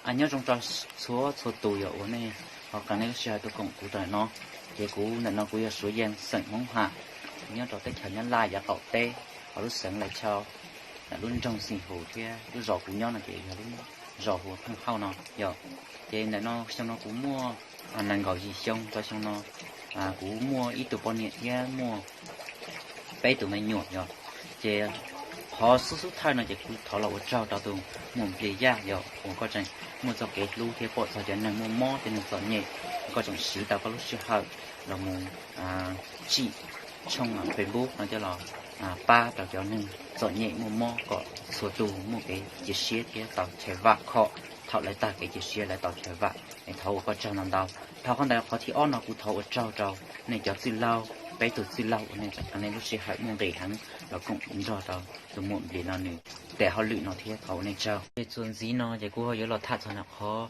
Nyob zoo rau txhua txhua tus yog uas nej ho qee nej lub sij hawm tuaj koom kuv rau ntawm no. Ces kuv ntawm no kuv yog Suav Yees xeem Hmoob Ham, nyob rau teb chaws Nyab Laj yav qaum teb, hauv lub xeev Lais Chau, lub nroog Xeem Hus thiab lub zos kuv nyob no ces yog lub zos hu ua Pheej Hauj no yog. Ces ntawm no xyoo no kuv muaj nees nkaum yim xyoo rau xyoo no, kuv muaj ib tug poj niam thiab muaj peb tus me nyuam yog. Ces qhov xub xub thawj no ces kuv thov los ua tsaug rau tus muam Nplis Yaj yog uas koj tseem muaj txoj kev hlub thiab pom txog cov neeg muaj mob cov neeg txom nyem, koj tseem siv tau koj lub sij hawm los mus tsim tshooj Facebook no coj los pab rau cov neeg txom nyem muaj mob kom txhua tus muaj kev cia siab thiab tau chaw vam khom thaum lawv tag kev cia siab lawv tau chaw vam. Es thov ua koj tsaug ntau ntau. Dhau qhov ntawd qhov thib ob no kuv thov ua tsaug rau nej cov txwj laug, peb tug txwj laug uas nej tseem qee nej lub sij hawm muaj nqis heev los koom nrog rau tus muam Nplis no nws tes hauj lwm no thiab thov ua nej tsaug. Ces txuas ntxiv no ces kuv ho yuav los tham txog ntawm qhov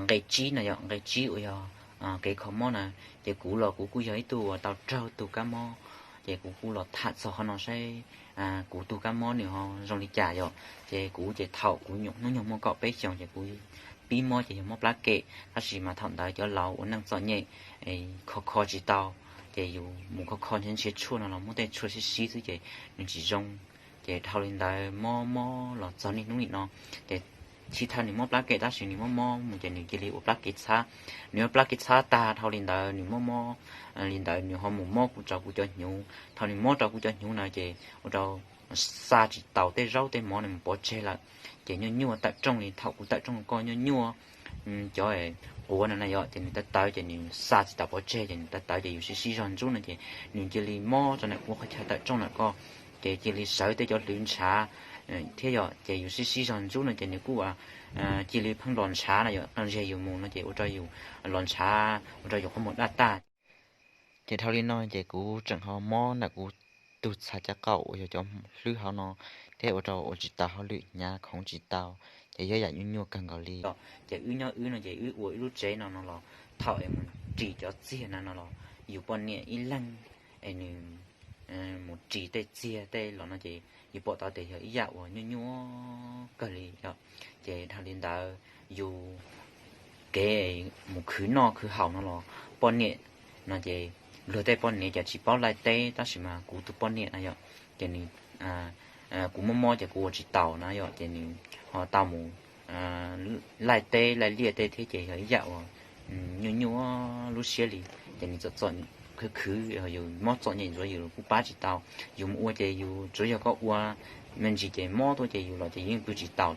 nqe tsib no yog nqe tsib uas yog kev kho mob na. Ces kuv los kuv kuj yog ib tug uas tau raug tus kab mob, ces kuv kuj los tham txog qhov no saib kuv tus kab mob nws ho zoo li cas yom. Ces kuv ces thaum kuv nyuam hnub nyoog muaj kaum peb xyoos ces kuv pib mob ces yog mob plab kem, tab sis mas thaum ntawd cov laus ua neej txom nyem kho kho tsis tau, ces yus mus kho kho ntshiab ntshiab tshuaj no los muab tej tshuaj sib sib xwb ces nws tsis zoo. Ces dhau li ntawd mob mob los txog niaj hnub nim no, ces chiv thawj nws mob plab kem tab sis nws mob mob mus ces nws cia li ua plab kev txhab. Nws ua plab kev txhab tag dhau li ntawd nws mob mob li ntawd nws ho mus mob kuv rau kuv cov hnyuv. Thaum nws mob rau kuv cov hnyuv na ces ua rau xa tsis taus tej zaub tej mov nws mus pov tseg lawm. Ces nyuaj nyuaj tawm rooj li thaum kuv tawm rooj koj nyuaj nyuaj cov quav no na yom, ces nws tawv tawv ces nws xa tsis taus pov tseg ces nws tawv tawv ces yus sib sib zog ntsub no ces nws cia li mob rau ntawm kuv qhov chaw tawm rooj ntawm koj, ces cia li sawv tej cov hlwv ntshav thiab yom. Ces yus sib sib zog ntsub no ces nws kuj cia li pheej los ntshav no yom, qee zaug yus mus no ces ua rau yus los ntshav ua rau yus qhov muag daj tag. Ces dhau li no ces kuv tseem ho mob ntawm kuv tus txhais cov qaum uas yog cov hlwb hauv no thiab ua rau ua tsis tau hauj lwm hnyav khoov tsis tau, ces yog yam nyuaj nyuaj kawg nkaus li. Ces wb nyob wb no ces wb ua ib lub tsev no no los thaum es mus ris cov txiag na no los yus poj niam ib leeg es nws mus ris tej txiag tej los no ces yus pom tau tias yog ib yam uas nyuaj nyuaj kawg li yom. Ces dhau li ntawd yus kev mus khwv noj khwv haus no los poj niam no ces luag tej poj niam ces tsis paub laij teb tab sis mas kuv tus poj niam na yom, ces nws kuv mob mob ces kuv ua tsis taus na yom, ces nws ho tau mus laij teb laij liaj tej thiab ces yog ib yam uas nyuaj nyuaj lub siab li. Ces nws txom txom khwv khwv, yus mob txom nyem ntxuav yus kuj pab tsis tau. Yus mus ua ces yus tsuav yog koj ua me ntsis ces mob tuaj ces yus los ces yeej pw tsis taus.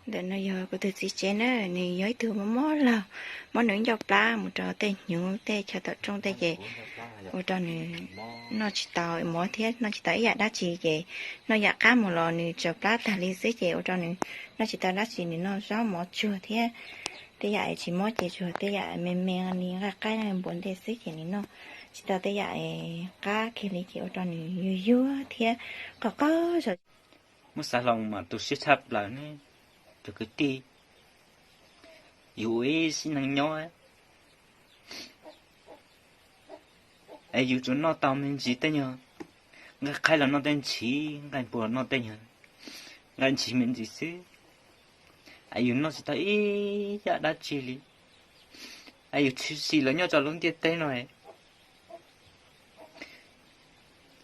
Ntawm no yog kuv tus txiv tsev na, nws yog ib tug mob mob laug, mob nws ncauj plab mus rau tej hnyuv tej chaw tawm rooj tej ces ua rau nws noj tsis tau mov thiab noj tsis tau ib yam dab tsi ces noj yam qab mus los nws tsaws plab tag li xwb ces ua rau nws noj tsis tau dab tsi, nws noj zaub mov tsuag thiab tej yam tsis mob ces tsuas tej yam me me li nqaij qaib nqaij npua ntej xwb ces nws noj tsis tau tej yam qab kiag li ces ua rau nws yuag yuag thiab qaug qaug zog. Muab xav hlo mas tu siab tshaj plaws ne cov kwv tij. Yus ua ib sim neej nyob es yus tsuas noj tau me ntsis tej nyuag nqaij qaib los noj tej ntshiv, nqaij npua los noj tej nyuag nqaij ntshiv me ntsis xwb, es yus noj tsis tau ib yam dab tsi li. Es yus tshwm sim los nyob rau lub ntiaj teb no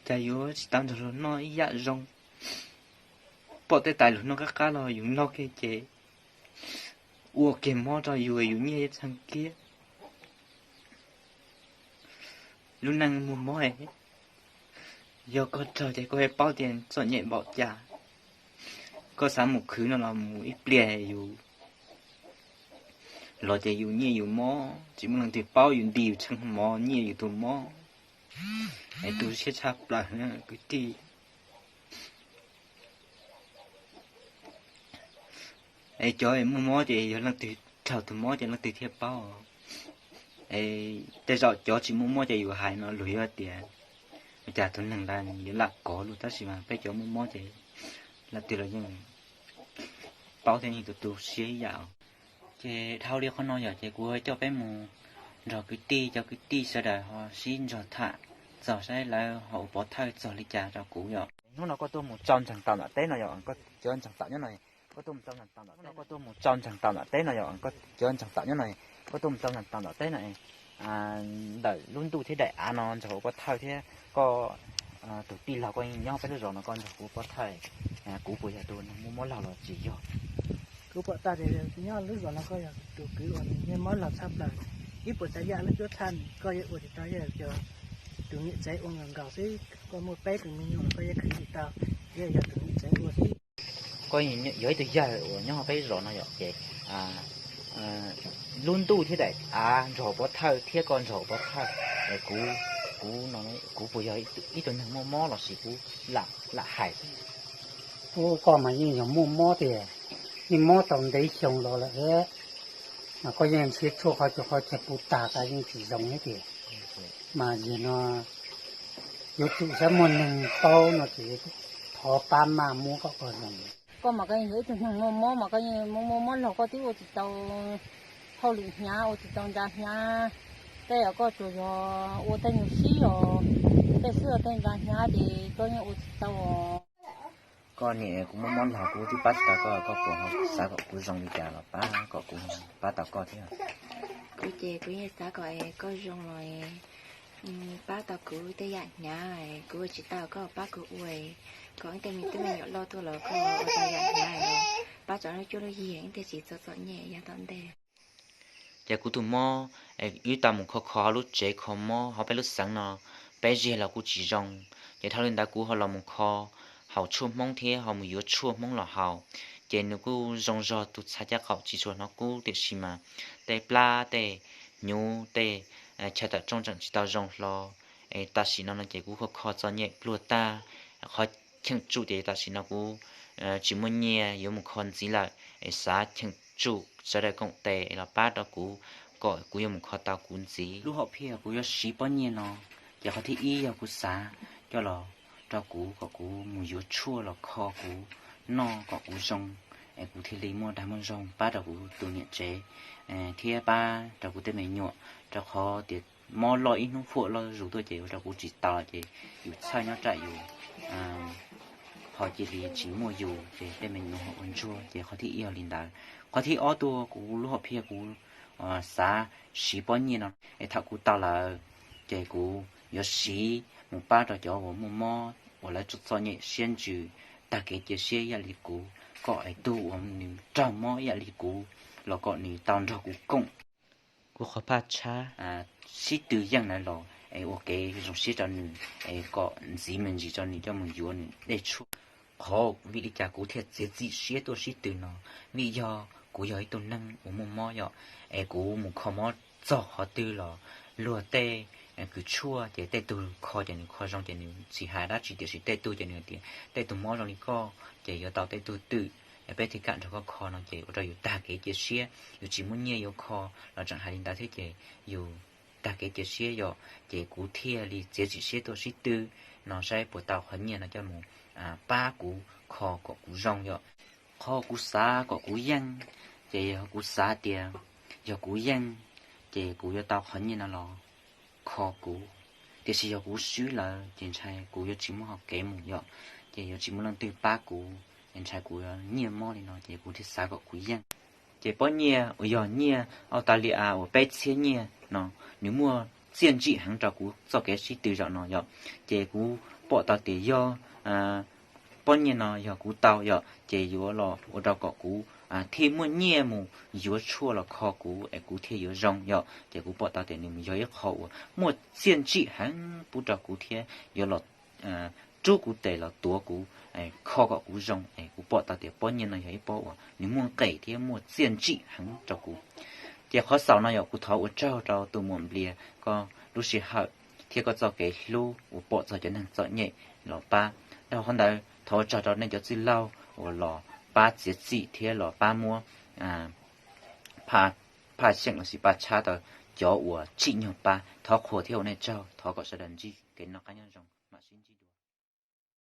cas yuav tsis tau nrog luag noj ib yam zoo. Pom tej tais luag noj qab qab los yus noj kiag ces ua kiag mob rau yus, yus nyiaj yeej txheej kiag. Lub neej muaj mob, yog koj raug ces koj yuav paub tias txom nyem npaum cas. Koj xav mus khwv no los mus ib pliag yus los ces yus nyiaj yus mob, tsis muaj leej twg paub yus nti yus tsheej mov nyiaj yus tus mob. Es tu siab tshaj plaws kwv tij. Es cov muaj mob ces yog leej twg raug tus mob ces leej twg thiaj paub. Es tej zaum cov tsis muaj mob ces yus hais no luag yuav tias ua cas tus neeg ntawd yuav lam kov lug, tab sis mas peb cov muaj mob ces leej twg los yeej paub thiab yeej tu tu siab ib yam. Ces dhau li qhov no yom ces kuv coj peb mus nrog kwv tij, cov kwv tij sawv daws ho sib nrog tham txog saib lawv ho ua pov thawj txog li cas rau kuv yom. Hnub no koj tuaj mus tso ntseeg tau nram teb no yom, koj cov ntseeg tau nyob no, Koj tuaj mus tau ntseeg tau nram teb no yom, cov ntseeg tau nyob no, koj tuaj mus tau ntseeg tau nram teb no, ntawm lub ntuj thiab daim av no nrog ua pov thawj thiab koj tus tij laug koj nyob peb lub zos no koj nrog kuv pov thawj, kuv puas yog tus neeg muaj mob laug los tsis yog? Kuv pom tau tias nyob lub zos no koj yog tus kwv uas nws muaj mob laug tshaj plaws. Ib puas tsav yam lub cuab tshaj koj yuav ua tsis tau, yog tus niam tsev ua nkaus nkaus xwb. Koj muaj peb tus me nyuam koj yuav khwv tsis tau, yog tus niam tsev ua xwb. Koj yog ib tug yawg uas nyob peb zos no yom, ces lub ntuj thiab daim av nrog pov thawj thiab koj nrog pov thawj, kuv, kuv, kuv puas yog ib tug neeg muaj mob los sis kuv lam hais xwb? Ub, koj mas yeej yog muaj mob tiag, yeej mob tau ntev xyoo los lawm thiab, mas koj yeej ntshiab tshuaj qhov tsuas qhov chaw puv tag tas yeej tsis zoo thiab tiag. Mas yog no yuav tsum xav muaj neeg paub no ces thov pab maj muab kom koj zoo. Koj mas koj yeej yog ib tug neeg muaj mob mas koj yeej muaj mob laug, koj twb ua tsis tau hauj lwm hnyav, ua tsis tau ntxa hnyav. Tej yog koj tsuas yog ua tej nyuag sib os, tej sib os tej ntxa hnyav ces koj yeej ua tsis tau os. Koj niam, kuv muaj mob laug kuv twb pab tsis tau koj, koj puas xav kom kuv zoo li cas los pab kom kuv pab tau koj thiab? Kuv ces kuv yeej xav kom koj zoo los pab tau kuv tej yam hnyav kuv ua tsis tau koj pab kuv ua, kom tej me tub me nyuam loj tuaj los koj ua tau yam hnyav los pab tso lub cuab lub yig ib tej tsis txom txom nyem yav tom ntej. Ces kuv tus mob, wb tau mus kho kho hauv lub tsev kho mob hauv peb lub xeev no, peb zeg los kuj tsis zoo. Ces dhau li ntawd kuv ho los mus kho haus tshuaj Hmoob thiab ho mus yuav tshuaj Hmoob los haus, ces nws kuj zoo zog tus txhais caj qaum tsis tshua hnov kub, tiam sis mas tej plab tej hnyuv tej chaw tawm rooj tseem tsis tau zoo hlo. Tam sim no no ces kuv kho kho txom nyem pluag tag, qhov cheem tsum ces tam sim no kuv tsis muaj nyiaj yuav mus kho ntxiv lawm, es xav cheem tsum sawv daws koom tes los pab rau kuv kom kuv yuav mus kho tau kuv ntxiv. Lub hom phiaj kuv yuav siv pob nyiaj no, ces qhov thib ib yog kuv xav coj los rau kuv kom kuv mus yuav tshuaj los kho kuv noj kom kuv zoo, es kuv thiaj li muaj dag muaj zog pab rau kuv tus niam tsev, thiab pab rau kuv tej me nyuam, rau qhov tias mob loj ib hnub huam loj zus tuaj ces ua rau kuv tsis taus ces yus txhawj nyob tsam yus ho cia li tsis muaj yus ces tej me nyuam ho ua ntsuag. Ces qhov thib ib yog li ntawd. Qhov thib ob tuaj kuv lub hom phiaj kuv xav siv pob nyiaj no es thaum kuv tau lawm ces kuv yuav siv mus pab rau cov uas muaj mob uas lawv txom txom nyem siab ntsws, tag kev cia siab ib yam li kuv, kom es tug uas nws raug mob ib yam li kuv los kom nws tau nrog kuv koom. Kuv qhov phaj tshab sib tw yeej ntawd los es ua kev zoo siab rau nws, es kom ntxiv me ntsis rau nws coj mus yuav nws dej tshuaj. Qhov vim li cas kuv thiaj txiav txim siab tuaj sib tw no? Vim yog kuv yog ib tug neeg uas muaj mob yom, es kuv mus kho mob txog qhov twg los luag tej kws tshuaj ces tej tug kho ces nws kho zoo ces nws tsis hais dab tsi, tiam sis tej tug ces nws tias tej tug mob zoo li koj ces yuav tau tej tug twm, peb thiaj kam nrog koj kho no ces ua rau yus tag kev cia siab, yus tsis muaj nyiaj yuav kho los tseem hais li ntawd thiab ces yus tag kev cia siab yom. Ces kuv thiaj li txiav txim siab tuaj sib tw no saib puas tau qhov nyiaj no coj mus pab kuv kho kom kuv zoo yom. Qhov kuv xav kom kuv yeej, ces yog kuv xav tias yog kuv yeej ces kuv yuav tau qhov nyiaj no los kho kuv, tiam sis yog kuv swb lawm ces ntshai kuv yuav tsis muaj hau kev mus yom, ces yuav tsis muaj leej twg pab kuv, ces ntshai kuv nyiaj mob li no ces kuv thiaj xav kom kuv yeej. Ces pob nyiaj uas yog nyiaj Australia uas peb txhiab nyiaj no, nws muaj txiaj ntsig heev rau kuv txoj kev sib tw zaum no yom. Ces kuv pom tau tias yog pob nyiaj no yog kuv tau yom, ces yuav los ua rau kom kuv thiaj muaj nyiaj mus yuav tshuaj los kho kuv es kuv thiaj yuav zoo yom. Ces kuv pom tau tias nws yog ib qho uas muaj txiaj ntsig heev pub rau kuv thiab yuav los rub kuv tes los tuav kuv, kho kom kuv zoo. Es kuv pom tau tias pob nyiaj no yog ib pob uas nws muaj nqis thiab muaj txiaj ntsig heev rau kuv. Ces qhov xaus no yog kuv thov ua tsaug rau tus muam Nplias koj lub sij hawm thiab koj txoj kev hlub uas pom txog cov neeg txom nyem los pab. Dhau qhov ntawd thov ua tsaug rau nej cov txwj laug uas los pab txiav txim thiab los pab muab phaj xyeem los sis phaj tshab tau cov uas tsim nyog pab. Thov qhuas thiab ua nej tsaug, thov kom sawv daws ntsib kev noj qab nyob zoo.